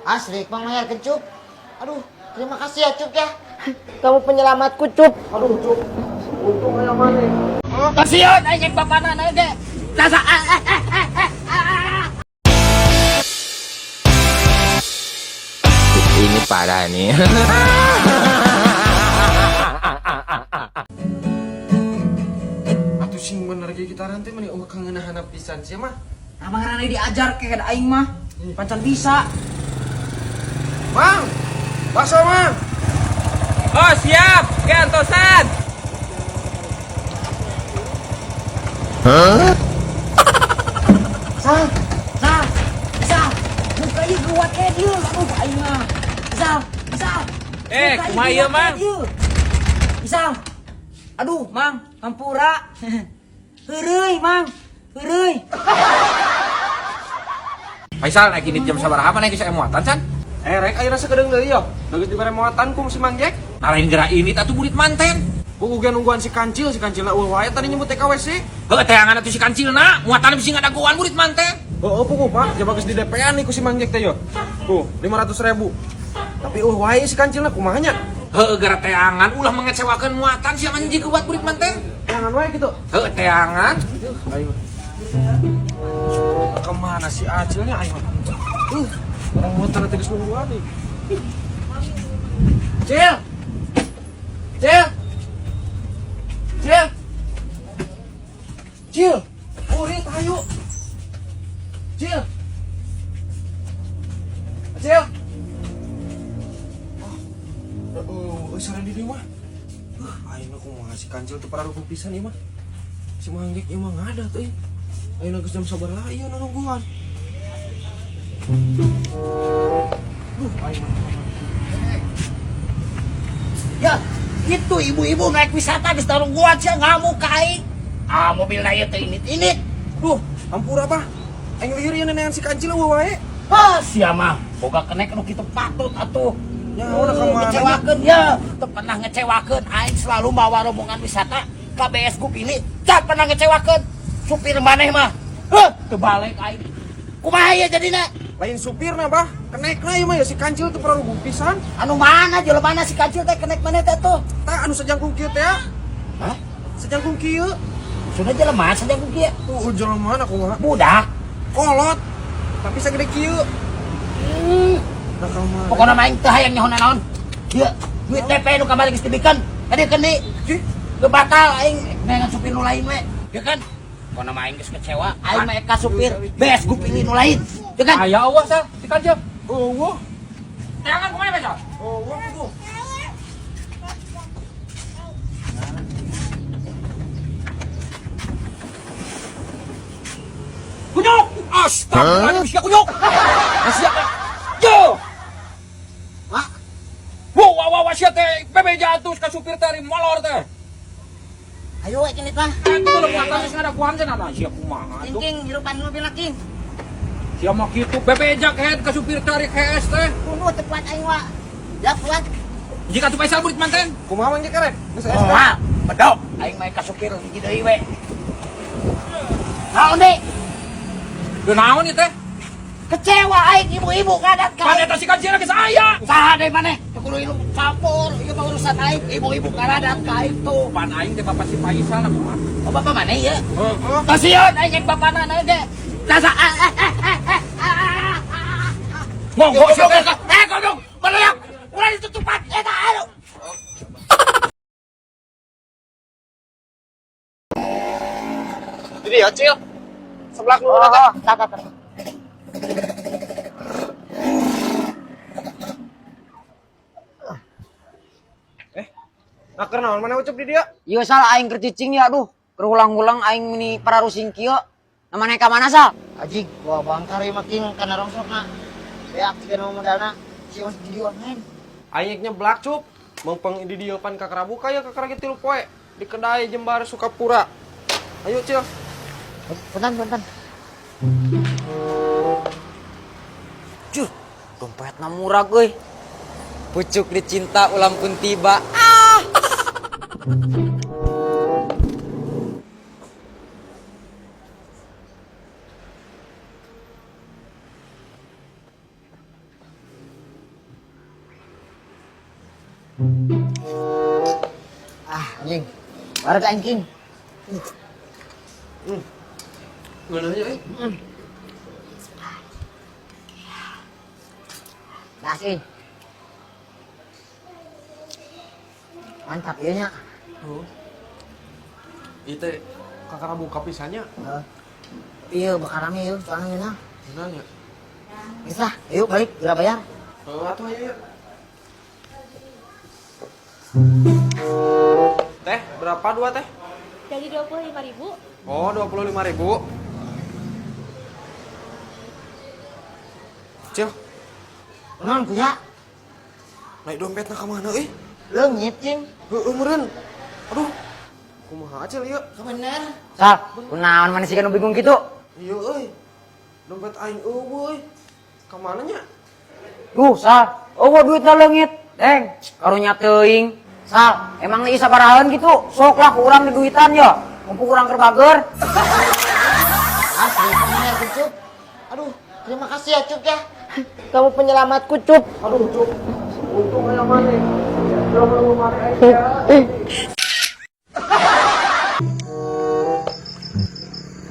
Asli, Bang mayar ke Cup. Aduh, terima kasih ya Cup ya. Kamu penyelamatku, Cup. Aduh, Cup. Untung aya maneh. Kasihan aing bapana na ge. Rasa Ini parah nih. Atuh sing bener ge gitaran teh meni eueuh kangeunahana pisan sia mah. Abang Rane diajar ke aing mah. Pancan bisa. Mang, bakso mang. Oh siap, ke antosan. Sal, Sal, Sal. Muka ieu geuwat kayak dieu, aduh aing mah. Sal, Sal. Eh, Muka ieu kumaha ieu, geuwat Mang? kayak dieu. Isal. Aduh, Mang, hampura. Heureuy, Mang. Heureuy. Faisal naik ini jam sabaraha mana geus aya muatan can? Eh, rek ayeuna sakedeung deui yo. Da geus dibere muatan ku si Mang Jack. Nah lain gerak ini atuh burit manten. Buku ge nungguan si kancil, si kancilna eueuh wae tadi nyebut TKWC. Heuh teangan atuh si kancilna, muatan bisi ngadagoan burit manten. Oh, oh pugu Pak, jaba geus di DP-an nih ku si Mang Jack teh yo. Tuh, 500 ribu. Tapi eueuh wae si kancilna kumaha nya? Heuh gara teangan ulah mengecewakan muatan sia mah hiji geuwat burit manten. Jangan wae gitu. Heuh teangan. Ayo. Kemana si Acilnya ayo? Orang muatan teh geus nungguan nih. Cil. Cil. Cil. Cil, burit ayo. Cil. Cil. Oh, oh, sareng di dieu mah. Ayeuna kumaha si kancil teu pararuguh pisan ieu mah. Si Mang Jack ieu mah ngadat euy. Ayeuna geus jam sabaraha ieu nungguan. Duh, aing mah. Ya, itu ibu-ibu naik wisata geus nungguan sia ngamuk ka aing. Ah, mobilna ieu teh init-init. Duh, hampura bah. Aing lieur ieu nenean si kancil eueuh wae. Ah, sia mah boga kenek nu kitu patut atuh. Nyaho na ka mana? Ngecewakeun ya, teu pernah ngecewakeun. Aing selalu mawa rombongan wisata KBS ku pilih, tak pernah ngecewakeun. Supir maneh mah, heuh, teu balik aing. Kumaha ieu jadina? Lain supirna bah, kenekna ieu mah ya si kancil teu pararuguh pisan. Anu mana jelema mana si kancil teh kenek maneh teh tuh? Tah anu sajangkung kieu teh ya. Hah? Sajangkung kieu. Sudah jelema sajangkung kieu. Oh, jelema mana kumaha? Budak. Kolot. Tapi sagede kieu. Nah, kumaha? Pokokna mah aing teu hayang nyaho naon. Ieu, duit DP nu kamari geus dibikeun. Tadi keun di. Ih, Geus batal aing neangan supir nu lain we. Ya kan? Pokokna mah aing geus kecewa, aing mah ka supir bes gue pilih nu lain. Ya kan? Aya eueuh sal si kancil. eueuh. Teangan kumaha Faisal? Eueuh tuh. Kunyuk! Astagfirullah, sia kunyuk. Sia. Yo. Wah. Wow, wow, wow, sia teh bebe jatuh ka supir teh ari molor teh. Ayo we kinit mah. Itu leuh muatan geus ngadaguan cenah nah sia kumaha tuh. King hirupan mobil king. Sia mah kitu bebe jak head ka supir teh ari HS teh. Kudu teu kuat aing wa. Ya kuat. Jika tuh Faisal burit manten. Kumaha Mang Jack rek? Geus aya. Oh, wah, bedok. Aing mah ka supir hiji deui we. Naon deui? Teu naon ieu teh? Kecewa aing ibu-ibu ngadat ka. Pan eta si kancil geus aya. Saha deui maneh? Teu kudu ilu campur, ieu mah urusan aing, ibu-ibu ngaradat ka aing tuh. Pan aing teh bapak si Faisal aku mah. Oh, bapak maneh ieu? Heeh. Kasihan aing jeung bapana na ge. Rasa Monggo sia teh. Eh, goblok, meleak. Ulah ditutupan eta aduh. Jadi ya, Cil. Sebelah lu teh. Oh, tak tak. Tak. Nah, keur naon mana ucup di dia? Iya Sal aing keur cicing ya aduh. Keur ulang-ulang aing meni pararusing kieu. Namanya ka mana Sal? Anjing, gua bangkar ieu mah king kana rongsokna. Beak siga nu modalna. Si mas judi online. Aing nyeblak cup. Mempeng di dieu pan kakara buka ya kakara ge 3 poe di kedai Jembar Sukapura. Ayo, Cil. Punten, punten. Cuh, dompetna murah euy. Pucuk dicinta ulam pun tiba. Ah. Ah, anjing. Wareg aing king. Ngeunahnya euy. Das euy. Mantap ieu nya. Oh. Ieu teh kakara buka pisannya. Heeh. Iya, bakal rame ieu soalnya ngeunah. Ngeunahnya. Geus lah, yuk balik geura bayar. Heuh atuh ayo yuk. Teh, berapa dua teh? Jadi 25.000. Oh, 25.000. Cil, Kunaon kuya? naik dompetna ka mana euy? Leungit cing. Heueuh meureun. Aduh. Kumaha Cil ieu? Bener. Sal, kunaon maneh sih nu bingung kitu? Iya euy. Dompet aing eueuh euy. Ka mana nya? Duh, Sal, eueuh duitna leungit. Deng, karunya teuing. Sal, emang ieu sabarahaeun gitu? Sok lah ku urang diduitan ya. Mumpung urang keur bager. Asli bener Cup. Aduh, terima kasih ya Cup ya. Kamu penyelamatku Cup. Aduh, Cuk. Untung aya maneh. Belum belum maneh aing ya.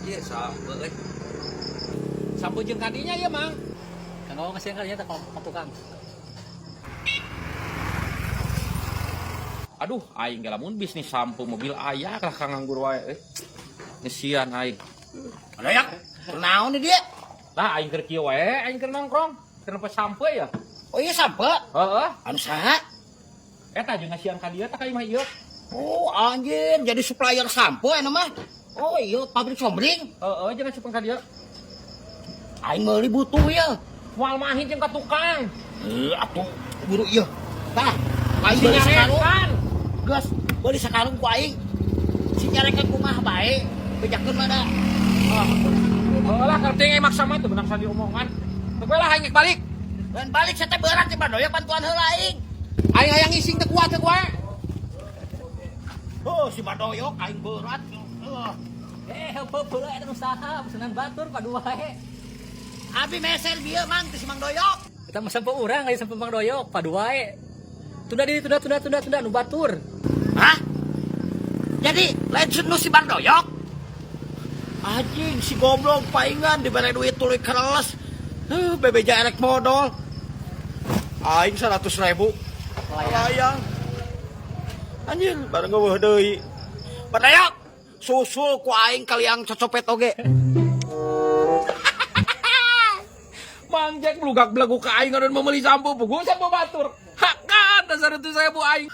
Iya, sampe euy. Sampe jeung kadinya ya, Mang. Kang kasih kalinya tak ke tukang. Aduh, aing ge lamun bisnis sampo mobil aya lah kang nganggur wae euy. Ngesian aing. Doyok, kunaon di dia? Lah aing keur kieu wae, aing keur nongkrong. Keur nempo sampo ya. Oh iya sampe. Heeh. Anu saha? Eta jeung ngasian ka dieu tah ka imah ieu. Oh anjir, jadi supplier sampo eta mah. Oh iya, pabrik sombring. Heeh, jeung ngasian ka dieu. Aing meuli butuh ya. Moal mahin jeung ka tukang. Eh, atuh buru ieu. Tah, aing Si beli sakarung. nyarekan. Geus, beli sakarung ku aing. Si nyarekan kumaha bae, bejakeun mah da. Heeh lah, kerting aing maksa mah teu beunang diomongan. Teu lah aing balik. Dan balik saya teh berat di Bandoya bantuan heula aing. Aing hayang ngising teu kuat teu wae. Oh, si Badoyok aing berat. Heuh. Eh, heupeut heula eta nu saha, pesenan batur padu wae. Abi meser bieu Mang teh si Mang Doyok. Eta mah sampe urang aya sampe Mang Doyok padu wae. Tunda di tunda tunda tunda tunda nu batur. Hah? Jadi lain nu si Bang Doyok? Anjing si goblok paingan dibere duit tuluy kereles. Heuh, bebeja erek modal. Aing 100.000. Layang. Anjir, bareng eueuh deui. Badayok, susul ku aing kaliang cocopet oge. Mang Jack belugak belegu ka aing ngadon meuli sampo puguh sampo batur. Hakan dasar 100.000 aing.